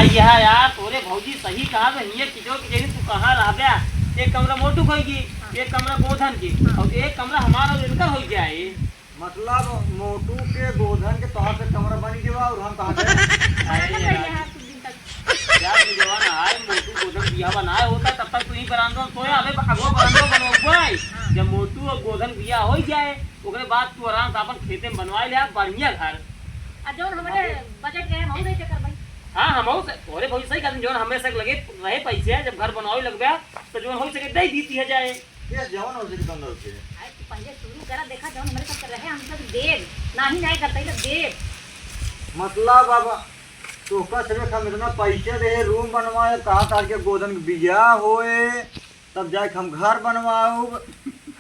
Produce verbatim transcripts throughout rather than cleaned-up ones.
यह यार, तोरे भौजी सही कहा तो हिये किचो कि जैसे तू कहाँ रहबे, एक कमरा मोटू होई की, एक कमरा गोधन की, और एक कमरा हमारा और इनका होई जाए। मतलब मोटू के गोधन के तोहार से कमरा बनी गवा और हम कहाँ जाए? अरे यार, यार, तू जवान आए, मोटू गोधन बियाह बनाए होता, तब तक तू ही बरामदों में सोया, अबे अगवा बरामदों बनवाए। जब मोटू और गोधन बियाह हो जाए, ओकरे बाद तू आराम से अपन खेते में बनवाए ले, बढ़िया घर। आ जौन हमरे बजट रहे, हम नहीं चक्कर भाई। हाँ, हम से, तोरे भौजी सही कहते, जौन हमें से लगे रहे पैसे, जब घर बनवाए लगबे, तो जौन हो सके दे दीती है जाए। ये जौन हो सके, तौन हो सके। अरे, तू पहले शुरू करा, देखा, जौन हमरे साथ रहे, हम सब देब। नाही, नाही करता, ये सब देब। मतलब, अब तोहका सिर्फ हम इतना पैसा दे, रूम बनवाए, कहा था कि गोधन के बियाह होए, तब जाके हम घर बनवाउब।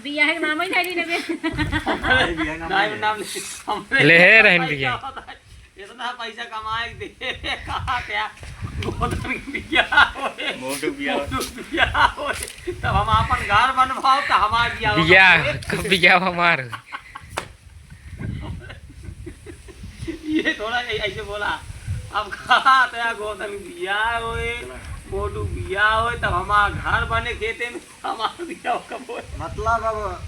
बियाह के नाम ही नहीं लेबे। अरे, बियाह के नाम नहीं लेबे। नाम ले, हमरे लेहे रहन पैसा बियाह। होता है। इतना पैसा कमाए के दे, कहा क्या? गोधन के बियाह होए, मोटू बियाह। मोटू बियाह होए, तब हम आपन घर बनवाओ, तो हमार बियाह बियाह, होए। कब बियाह हमार? ये थोड़ा ऐ-, ऐसे बोला, अब कहा क्या? गोधन बियाह होए, मोटू बियाह होए, तब हमार घर बने खेते में। हमार बियाह कब होए? मतलब अब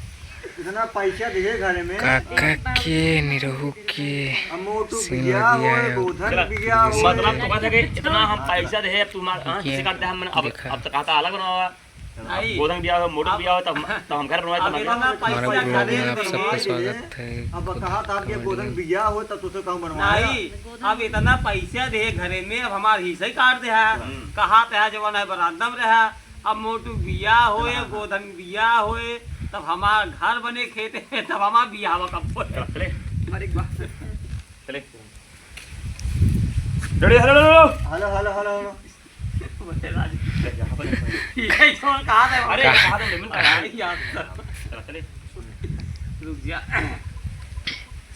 इतना पैसा दिए घरे में। काका के, निरहू के, अब मोटू सीन बियाह लगिया होए, है। गोधन बियाह होए। मतलब तो कहते कि इतना हम पैसा दे, अब तुम्हारा, हाँ, किसी का हम, अब, देखा। अब तो कहता अलग बनावा। नहीं। गोधन बियाह हो, मोटू अब बियाह हो, तब हम, तब हम घर बनवाए, अब तब हम इतना पैसा हमारा vlog में आप सबका स्वागत है। अब कहा था कि गोधन बियाह हो, तब तुझे कहूँ बनवाया। नहीं, अब इतना पैसा दे घरे में, अब हमार हिस्सा ही काट दे है। हम्म। कहा था जवान है, बरामदा में रहा। अब मोटू बियाह होए, गोधन बियाह होए, तब हमार घर बने खेते में, तब हमार बियाह कब होए? चले। अरे वाह। चले। Ready, hello, hello, hello। Hello, hello, hello, hello। बोले राजू। ये कौन कहा था? अरे, कहा था, lemon का। अरे यार। चला, चले। रुक जा।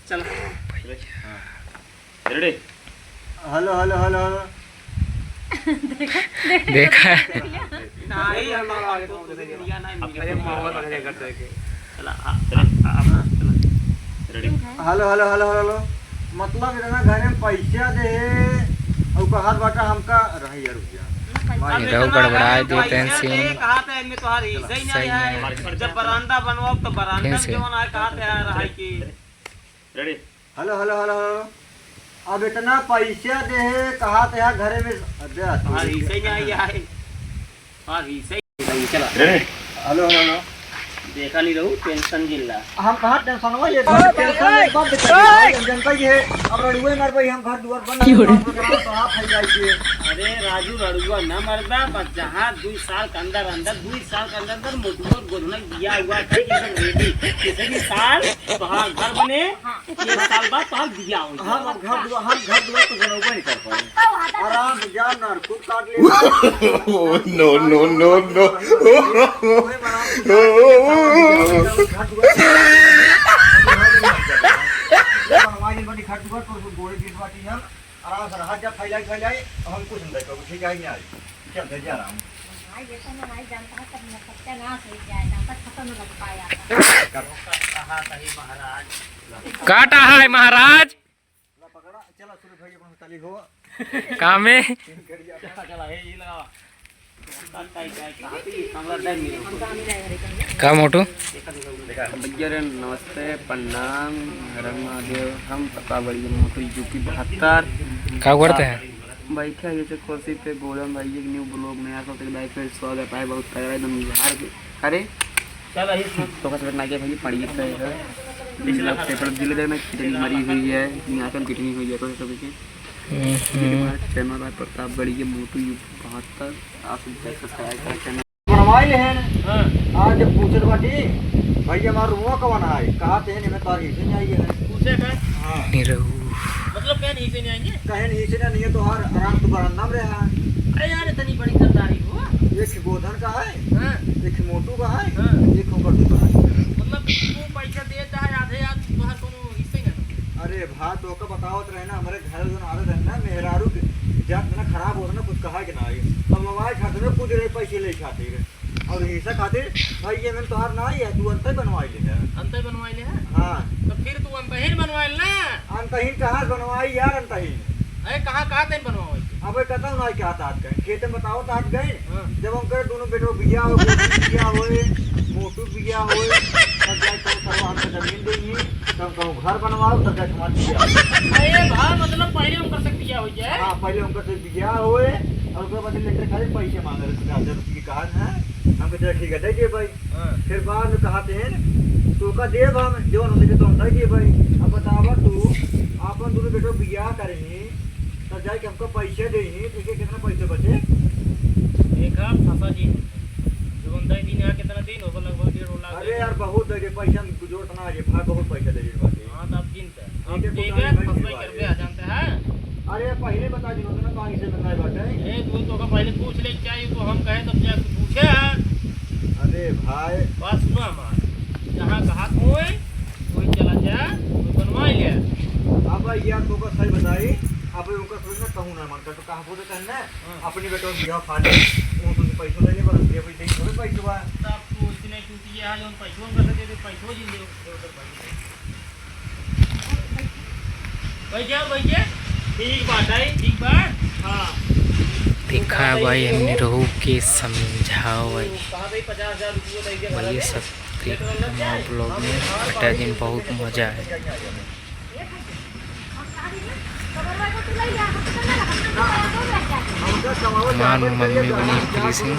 चला। चले। हाँ। Ready? Hello, hello, hello, hello। देखा? नहीं, हम आगे तो दुनिया नहीं मिले। चला, आ, चला। आ, आ, चला। Ready? Hello, hello, hello, hello, hello। मतलब, इतना घरे में पैसा दे, और कहत बाटा हमका, रही यार, रुक जा। अब इतना गड़बड़ाए देते हैं पैसा दे, scene। कहा था, इनमें तो हर हिस्सा ही नहीं है। जब बरामदा बनवाओ, तो बरामदा में जवन आए, कहा था, रहा है कि Ready? Hello, hello, hello, hello। अब इतना पैसा दे है, कहा थे यार घरे में, अबे, हाँ, हिस्सा ही नहीं आई है। हाँ, हिस्सा ही नहीं, चला। Ready? Hello, hello, hello। देखा नहीं रहू, tension जिल्ला। हम कहाँ tension हुआ, ये tension एक बात बता दे भाई, हम जनता ही है। अब रड़ुए मार भाई, हम घर दुआर बन क्यों रे? तो आप है जाइए। अरे राजू, रड़ुआ ना मरदा, बस जहाँ दुई साल के अंदर, अंदर, दुई साल के अंदर, अंदर मोटुआ गोधना बिया हुआ था, एकदम ready। किसी भी साल तोहार घर बने, एक साल बाद तोहार बिया हो जाए। हम अब घर दुआ, हम घर दुआ तो बनौबे नहीं कर पाए। आराम से जान ना, खूब काट ले। Oh, no, no, no, no। घर दुआ बनवाई बनी, घर दुआ पर गोड़े दिन बाटी हम आराम से रहा जा, फैलाई, फैलाई, हम कुछ नहीं कर पाएंगे, ठीक है, नहीं आई। चल, दे जा रहा हूँ। भाई, ये तो मैं नहीं जानता है, कब मेरा सत्यानाश हो जाएगा, तब खत्म हो पाया। कहा सही महाराज। काटा है महाराज। ला पकड़ा, चला सुरेश भाई, अपन तली हो। काम में। चला, चला, हे, ये लगा। का मोटू? भैया रे नमस्ते, प्रणाम, हर हर महादेव। हम प्रतापगढ़ के मोटू, यूपी बहत्तर। का करते हैं? बैठे हैं जैसे कुर्सी पे, गोलम भाई एक new vlog में आप सबके like पे स्वागत है। बहुत तगड़ा एकदम बिहार के। अरे चल, अही तो का समझ ना गया भाई, पढ़िए का है। जिला paper जिले देख में कितनी मरी हुई है, यहाँ पे कितनी हुई है, कोई सब के। हम्म। Channel है प्रतापगढ़ के मोटू यूपी बहत्तर, आप सब subscribe करें channel। बनवाई ले हैं। हाँ। आज जब पूछत बाटी, "भैया, हमार रूमवा कवन है?" कहा थे, "नहीं, मैं तो आज हिस्से में आई है।" पूछे का? हाँ। निरहू। मतलब, कहे नहीं से नहीं आएंगे? कहे नहीं से नहीं है, तो हर आराम तो बरामदा में रहा। अरे यार, इतनी बड़ी गद्दारी हो। एक गोधन का है, हाँ। एक मोटू का है, हाँ। एक होकर का है। मतलब, तू पैसा दे चाहे आधे, यार, तुम्हार कोनो हिस्से ना। अरे भाई, तो का बतावत रहे ना, हमारे घर जो आ रहे थे ना, मेहरारू के जात ना खराब होता ना, कुछ कहा के ना आई। अब मोबाइल खाते में कुछ रहे पैसे ले खातिर। और हिस्सा खातिर भाई ये में तोहार ना आई है, तू अंतही बनवाई ले है। अंतही बनवाई ले है? हाँ। तो फिर तू अंतहीन बनवाई ले ना। अंतहीन कहाँ बनवाई यार, अंतहीन? अरे, कहाँ, कहाँ तैं बनवावे के? अबे, कतौ नाहीं कहा तात गए। खेते में बताओ तात गए। हाँ। जब हम करे दोनों बेटो बिया हो गए, बिया होए, मोटू बिया होए, तब जाए तो सरवा हमको जमीन देंगी, तब कहूँ घर बनवाओ, तब जाए हमारे बिया। अरे भाई, मतलब पहले उनकर से बिया हो जाए। हाँ, पहले उनकर से बिया होए, और ओकर बाद लेटर खाली पैसे मांगे रहे, पचास हजार रुपये कहा है। हम कहते, "ठीक है, दे दे भाई।" हाँ। फिर बाद में कहते हैं, "तोका देब हम, जौन होते तो हम दे दे भाई।" अब बतावा तू, आपन दोनों बेटो बियाह करेंगे, तब जाए के हमको पैसे देंगे, तो के कितना पैसे बचे? देखा, फंसा जी, जब हम दे दिन यहाँ कितना दिन होगा, लगभग डेढ़ दो लाख अरे यार, बहुत दे दे, पैसा में जरूरत ना है, भाई, बहुत पैसा दे दे बाटे। हाँ, तो अब दिन हम ठीक है, देबे, कुछ फंसबे नहीं करबे, आ जानते हैं। अरे, पहले बता दी होता ना, तो आगे से बताए बाटे। ए, तू तो का पहले पूछ ले, क्या ये तो हम कहे, तब जाके पूछे है। अरे भाई। बात सुनो हमार, जहाँ कहा कोई, कोई चला जा, कोई बनवा ले। अब यार, तो का सही बताई, अब उनका सोच में कहूँ ना मन कर, तो कहाँ बोले कहना, हाँ। अपने बेटों की बियाह फाड़, वो तुमसे पैसों ले ले, बस ये पैसे ही थोड़े पैसों बा। तब तू इसने क्यों किया है, जो पैसों में से दे दे, पैसों जिन दे, दे, दे, दे। भैया, भैया, ठीक बात है। ठीक बात? हाँ। देखा भाई, हम निरहू के समझाओ भाई। कहा भाई, पचास हजार रुपये दे दे, भैया, सब देख हमारे ब्लॉग में। अटा दिन बहुत मजा है। हमार मम्मी बनी कृषि।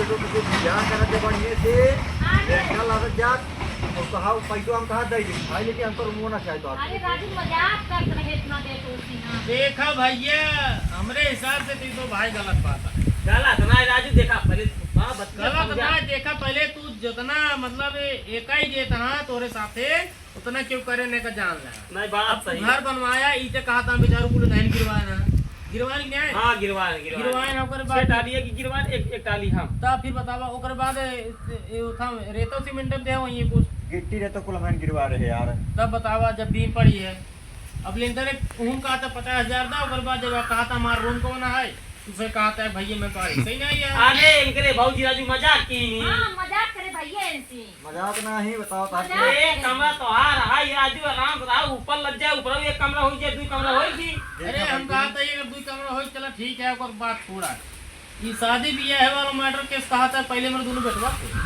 और कहा, "पैसवा हम कहाँ दे दे भाई, लेकिन हमको रुकना चाहिए तो आप।" अरे राजू, मजाक करत रहे, इतना देर तो उसी ना। देखा भैया, हमरे हिसाब से तो ई तो भाई गलत बात है। गलत ना है राजू, देखा पहले, हाँ, बतिया गलत समझा। ना है, देखा पहले तू जितना मतलब एका ही देत हा तोरे साथे, उतना क्यों करे ने का जान ले। नहीं, बात अब तू सही। घर बनवाया, ईटे कहा था बेचारू कुल नहीं गिरवाए ना, गिरवाए कि नहीं? हाँ, गिरवाए, गिरवाए। गिरवाए ना, ओकर बाद छह टाली है कि गिरवाए, एक, एक टाली हम। तब फिर बतावा, ओकर बाद ए, ए, उठा, रेतो सीमेंट दे वहीं कुछ। गिट्टी रेतो कुल हम गिरवा रहे यार। तब बतावा, जब बीम पड़ी है, अब लेंटर एक उहुन कहा था पचास हजार दा, ओकर बाद जब कहा था हमार रूम को ना है, तुझे कहा था भैया मैं तो आई सही नहीं है। अरे इनकरे भौजी राजू मजाक की नहीं। हाँ, मजाक करे भैया इनसे। मजाक ना ही बताओ था। मजाक ए, करे। कमरा तोहार है, राजू आराम से रहा, ऊपर लग जाए, ऊपर एक कमरा हो जाए, दो कमरा हो जी। अरे हम कहा था ये दो कमरा हो, चला ठीक है, ओकर बात छोड़ा। ई शादी बियाह वाला मैटर केस कहा था पहले मेरे दोनों बेटवा के।